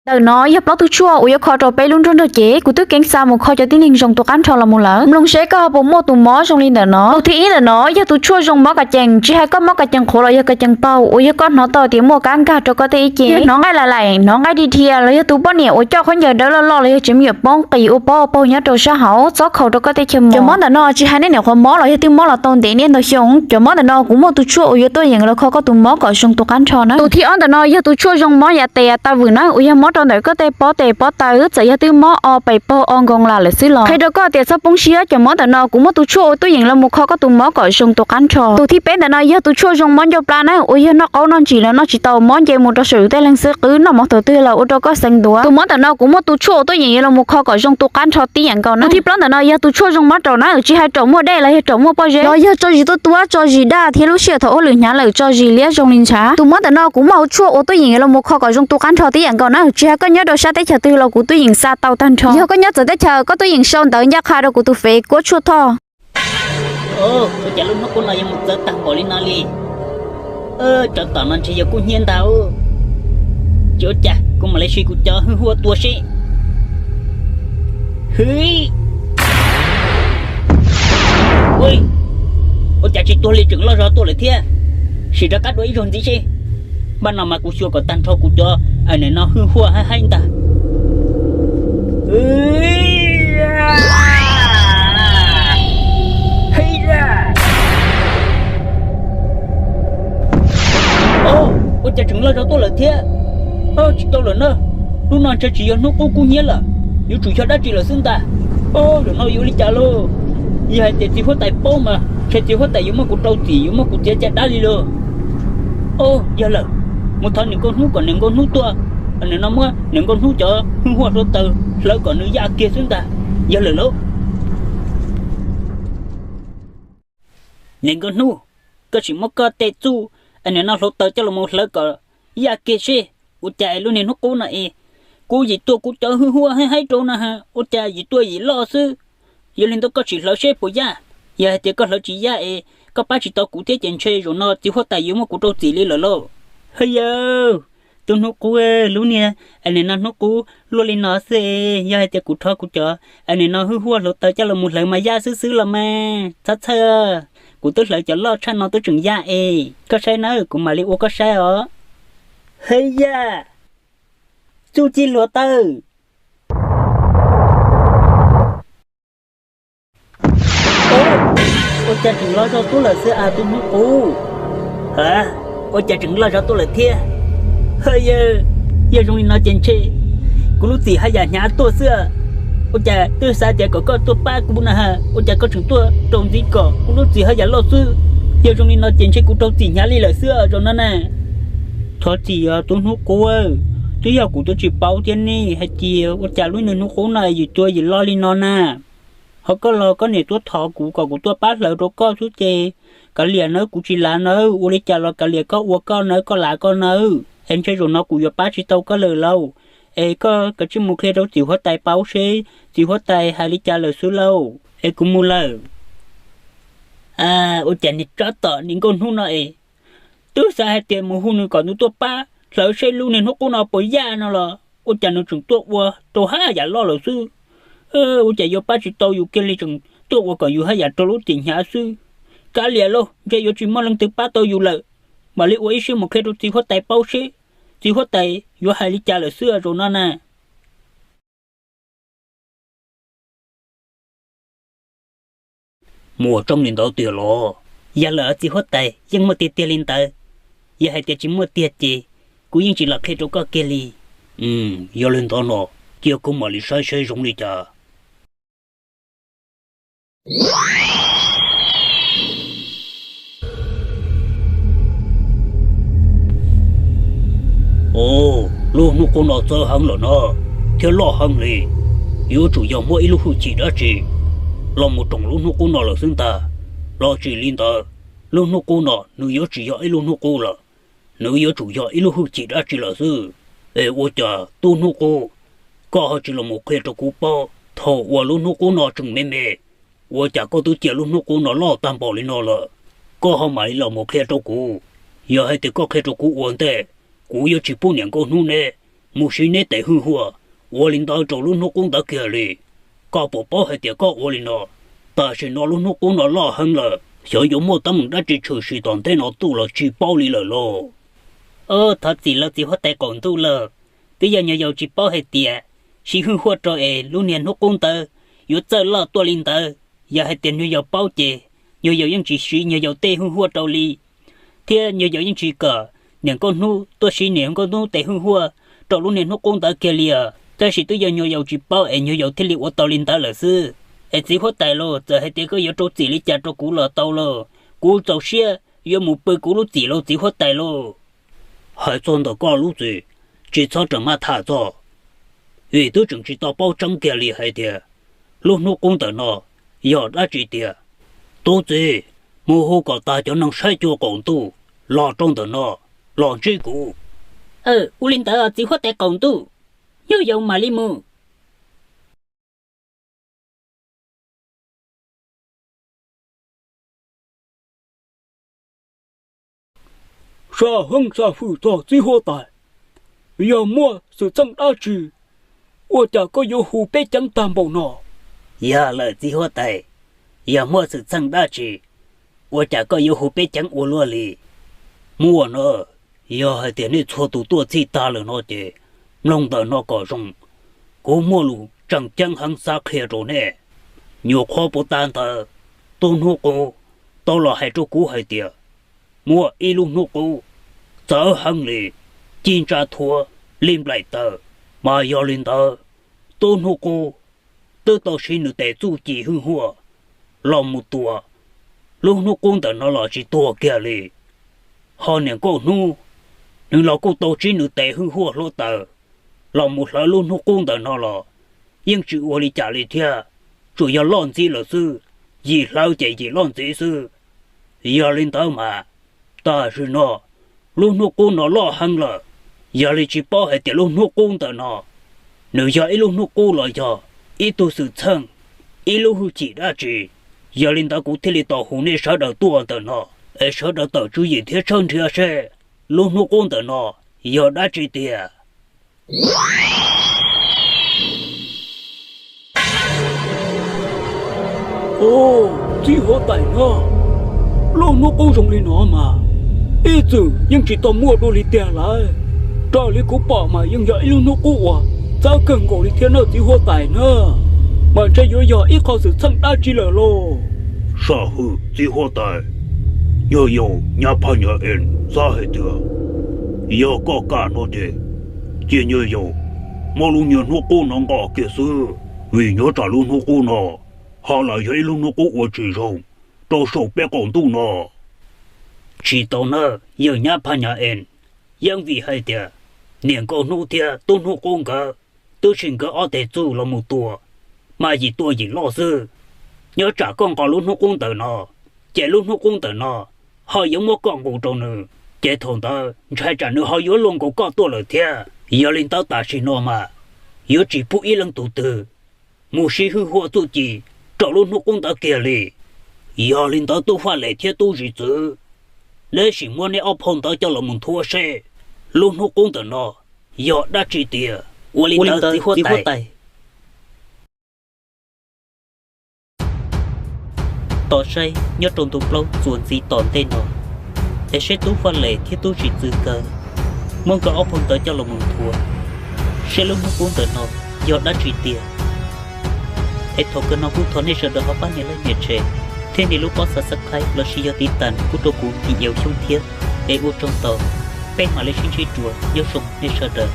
Ntawm no yog plaub tug tshuaj uas yuav kho rau peb lub nroog nrog cev. Kuv twb keev xa mus kho cov tib neeg zoo tus qab nrho los mus lawm. Mloog seb koj ho puas muaj tus mob zoo li ntawm no. Tus thib ib ntawm no yog tus tshuaj zoo mob kas cees, tsis hais koj mob kas cees qhuav los yog kas cees paug uas yog koj hnov tau tias muaj kab nkag rau koj tej ib ce, hnov nqaij lam laim, hnov nqaij dhia dhia, los yog tus poj niam uas coj khaub ncaws dawb loj loj los yog tseem me nyuam poob qis ua pob ua paug nyob rau sab hauv txob khaus rau koj tej chaw mos. Cov mob ntawm no tsis hais nej nyuam qhuav mob los yog twb mob los tau ntev niaj ntau xyoo, cov mob ntawm no kuv muaj tus tshuaj uas yuav tuaj yeem los kho koj tus mob kom zoo tus qab nrho na. Tus thib ob ntawm no yog tus tshuaj zoo mob yav tes yav taw vwm na, uas yog mob rau ntawm koj tej pob tes pob taw, txawm yog twb mob o pes paug o nkoos lam lawm xwb los qhia rau koj tias txhob poob siab, cov mob ntawm no kuv muaj tus tshuaj uas tuaj yeem los mus kho koj tus mob kom zoo tus qab nrho. Tus thib peb ntawm no yog tus tshuaj zoo mob ncauj plab na, uas yog noj qaub noj ntsis los noj tsis tau, mob nce mus rau saum yus tej leeg xwb, qwb noj mov thaum twg los ua rau koj xeev ntuav. Tus mob ntawm no kuv muaj tus tshuaj uas tuaj yeem yuav los mus kho kom zoo tus qab nrho tib yam nkaus na. Tus thib plaub ntawm no yog tus tshuaj zoo mob raum na, tsis hais raum muaj dej los yog raum muaj pob zeb, los yog tso zis tuaj tuab, tso zis daj thiab lub sij hawm thaum ua lwm hnyav lawm tso zis liab zoo li ntshav. Tus mob ntawm no kuv muaj hauv tshuaj uas tuaj yeem yuav los mus kho kom zoo tus qab nrho tib yam nkaus na, tsis hais koj nyob rau sab teb chaws twg los kuv tuaj yeem xa tau tag nrho. Yog koj nyob txawv teb chaws koj tuaj yeem sau ntawv ncaj qha rau kuv tus fev Kuab Tshuaj Thoj. Ua cas lub hnub qub no yuav mus txawv tag npaum li no li? Tsov tom no ntshe yog kuj hnyiab ntag. Ces ua cas kuv mam li siv kuv cov hwj huaj tua seb. Hwv. Ua cas tsis tuag li tseem loj zog tuaj lawm thiab? Sim rov qab dua ib zaug ntxiv seb. Npaj no mas kuv xyuas kom tag nrho kuv cov, nim no hwj huaj haib haib ntag. Ua cas tseem loj zog tuaj lawm thiab? Tsis tau lawm na, lub no ntshe tsis yog hnub qub kub hnyiab lawm, yuav tsum yog dab tsi lawm xwb ntag. Zaum no yuav ua li cas lauj? Yog hais tias txiv huab tais paub mas ntshe txiv huab tais yuav muab kuv rau txim, yuav muab kuv txiav caj dab li lauj. Yog lawm, mus thov niam nkauj hnub kom niam nkauj hnub tuaj, nim no muab niam nkauj hnub cov hwj huaj hluav taws hlawv kom nws yaj kiag xwb ntag. Yog lawm lauj. Niam nkauj hnub, koj sim muab koj tej txuj, nim no hluav taws coj los mus hlawv kom yaj kiag seb. Ua cas lub niag hnub qub no es kuv yim tuaj kuv cov hwj huaj haib haib rau no ha, ua cas yim tuaj yim loj xwb? Yog li ntawd koj sim hlawv seb puas yaj. Yog hais tias koj hlawv tsis yaj es koj pab tsis tau kuv thiab ces ntshe zaum no txiv huab tais yuav muab kuv rau txim li lawm lauj. Hwj yawg, tub hnub qub, lub niag nim no hnub qub luaj li no xwb es yog hais tias kuv rho kuv cov nim no hwj huaj hluav taws coj los mus hlawv mas yaj xwb xwb los mas txhob txhawj. Kuv twb hlawv cov loj tshaj no twb tseem yaj es koj saib nawb, kuv mam li ua koj saib os. Hwj yaj, txuj ci hluav taws. Ua cas tseem loj zog tuaj lawm xwb a tub hnub qub? Ha, ua cas tseem loj zog tuaj lawm thiab? Hwj yawg, yog zoo li no ces ntshe kuv lub txim haj yam hnyav tuaj xwb. Ua cas twb xav tias kom koj tuaj pab kuv na ha, ua cas koj tseem tuaj rau ntxiv kom kuv lub txim haj yam loj xwb? Yog zoo li no ces ntshe kuv rau txim hnyav li lawm xwb zaum no na. Thov txim os tub hnub qub, twb yog kuv twb tsis paub thiab ne hais tias ua cas lub niag hnub qub no yim tuaj yim loj li no na. Ho koj los koj niam tuaj thov kuv kom kuv tuaj pab hlawv rau koj xwb ces kav liam nawb, kuv tsis lav nawb, ua li cas los kav liam koj ua koj nawb, koj lav koj nawb, es ntshe zaum no kuv yuav pab tsis tau koj lawm lauj. Es koj kav tsij mus qhia rau txiv huab tais paub seb txiv huab tais hais li cas lawm xwb lauj, es kuv mus lawm. Ua cas niag tsov tom niag nkauj hnub no es twb xav hais tias mus hu nws kom nws tuaj pab hlawv seb lub niag hnub qub no puas yaj no los ua cas nws tseem tuaj ua rau haj yam loj lawm xwb. Ua cas yuav pab tsis tau yus kiag li, tseem tuaj ua kom yus haj yam raug lub txim hnyav xwb. Kav liam lauj, ntshe yuav tsis muaj leej twg pab tau yus lawm. Mam li ua ib siab mus qhia rau txiv huab tais paub seb txiv huab tais yuav hais li cas lawm xwb zaum no na. Muaj tseeb li ntawd tiag los? Yog lawm txiv huab tais, yeej muaj tiag tiag li ntawd. Yog hais tias tsis muaj tiag ces kuv yeej tsis los qhia rau koj kiag li. Yog li ntawd no, cia kuv mam li saib seb zoo li cas. Lub hnub qub no txawv heev lawm no, thiab loj heev li. Yuav tsum yog muaj ib lub hwj chim dab tsi los mus roos lub hnub qub no lawm xwb ntag. Los tsis li ntawd, lub hnub qub no nws yuav tsis yog ib lub hnub qub lawm, nws yuav tsum yog ib lub hwj chim dab tsi lawm xwb. Es ua cas tub hnub qub, koj ho tsis los mus qhia rau kuv paub thaum uas lub hnub qub no tseem me me? Ua cas koj twb cia lub hnub qub no loj tag npaum li no lawm, koj ho mam li los mus qhia rau kuv? Yog hais tias koj qhia rau kuv ua ntej, kuv yuav tsis pub niam nkauj hnub neb mus siv neb tes hwj huaj ua li ntawd rau lub hnub qub ntawd kiag li. Koj puas paub hais tias koj ua li no, tam sim no lub hnub qub no loj heev lawm, xyov yuav muaj teeb meem dab tsi tshwm sim tom ntej no tuaj los tsis paub li lawm lauj. Thov txim lawm txiv huab tais qaum ntuj lawm, twb yog nyuag yaus tsis paub hais tias siv hwj huaj rau es lub niag hnub qub ntawd yuav txawj loj tuaj li ntawd. Yog hais tias nyuag yaus paub ces nyuag yaus yeej tsis siv nyuag yaus tej hwj huaj rau li, thiab nyuag yaus yeej tsis kom niam nkauj hnub tuaj siv niam nkauj hnub tes hwj huaj rau lub niag hnub qub ntawd kiag li os. Tab sis twb yog nyuag yaus tsis paub es nyuag yaus thiaj li ua tau li ntawd lawm xwb. Es txiv huab tais lauj, txawm hais tias koj yuav rau txim li cas rau kuv los tau lauj, kuv txaus siab yuav mus pw kuv lub txim lauj txiv huab tais lauj. Hais txog ntawm koj lub txim, tsis txhob rawm maj tham txog, vim twb tseem tsis tau paub tseeb kiag li hais tias lub hnub qub ntawm no yog dab tsi tiag. Tub txib, mus hu kom tag cov neeg saib cua qaum ntuj los rau ntawm no los ntsib kuv. Ua li ntawd txiv huab tais qaum ntuj, nyuag yaus mam li mus. Sam heej sam hwm txog txiv huab tais, yog muaj xwm txheej dab tsi, ua cas koj yuav hu peb ceev tag npaum no? Yog lawm txiv huab tais, yog muaj xwm txheej dab tsi, ua cas koj yuav hu peb ceev ua luaj li? Muaj na, yog hais tias nej txhua tus tuaj txhij tag lawm no ces mloog ntawm no kom zoo, kuv muaj lus tseem ceeb heev xav qhia rau nej. Nyuam qhuav puas tas ntawd, tub hnub qub tau los hais rau kuv hais tias muaj ib lub hnub qub txawv heev li, ci ntsa thuav li nplaim taws, mas yog li ntawd tub hnub qub twb tau siv nws tes txuj ci hwj huaj los mus tua lub hnub qub ntawm no los tsis tuag kiag li. Ho niam nkauj hnub, nws los kuj tau siv nws tes hwj huaj hluav taws los mus hlawv lub hnub qub ntawm no los yeej tsis ua li cas li thiab, tsuas yog loj ntxiv lawm xwb, yim hlawv ces yim loj ntxiv xwb. Yog li ntawd mas tam sim no lub hnub qub no loj heev lawm, yog li tsis paub hais tias lub hnub qub ntawm no nws yog ib lub hnub qub los yog ib tug xwm txheej, ib lub hwj chim dab tsi. Yog li ntawd kuv thiaj li tau hu nej sawv daws tuaj ntawm no, es sawv daws tawm tswv yim thiab tshawb nrhiav seb lub hnub qub ntawm no yog dab tsi tiag. Txiv huab tais na, lub hnub qub zoo li no mas ib txwm yeej tsis tau muaj dua li tiag lawm. Raws li kuv pom mas yeej yog ib lub hnub qub uas txawv kawg nkaus li thiab na txiv huab tais na, mas ntshe yuav yog ib qho xwm txheej dab tsi lawm lauj. Sam hwm txiv huab tais, nyuag yaus nyab phaj nyab es xav hais tias yog koj kam no ces cia nyuag yaus muab lub niag hnub qub no nqos kiag xwb, vim nyob tsam lub hnub qub no ho los yog ib lub hnub qub ua tsis zoo rau saum peb qaum ntuj no. Tsis tau nawb yawg nyab phaj nyab es, yeej vim hais tias niam nkauj hnub thiab tub hnub qub nkawd twb siv nkawd ob teg txuj los mus tua, mas yim tua yim loj xwb. Nyob tsam koj nqos lub hnub qub ntawm no, ces lub hnub qub ntawm no ho yuav muab koj nqus rau nws, ces thaum ntawd ntshai tsam nws ho yuav luag nkaus koj tuaj lawm thiab. Yog li ntawd tam sim no mas yuav tsis pub ib leej tus twg mus siv hwj huaj txuj ci rau lub hnub qub ntawd kiag li. Yog li ntawd tub Faj Les thiab tub Zim Txwv, neb sim muab neb ob phau ntawv coj los mus nthuav seb lub hnub qub ntawm no yog dab tsi tiag. Ua li ntawd txiv huab tais. Tos saib nyob rau ntu plaub txuas ntxiv tom ntej no, es seb tub Faj Les thiab tub Zim Txwv nkawd muab nkawd ob phau ntawv coj los mus nthuav seb lub hnub qub ntawm no yog dab tsi tiag. Es thaum kawg no kuj thov nej sawv daws ho pab nias like nias share thiab nias lub pob subscribe lossis yog tiv tas pub rau kuv video xyoo thiab. Es ua tsaug ntau, peb mam li sib ntsib dua, nyob zoo nej sawv daws.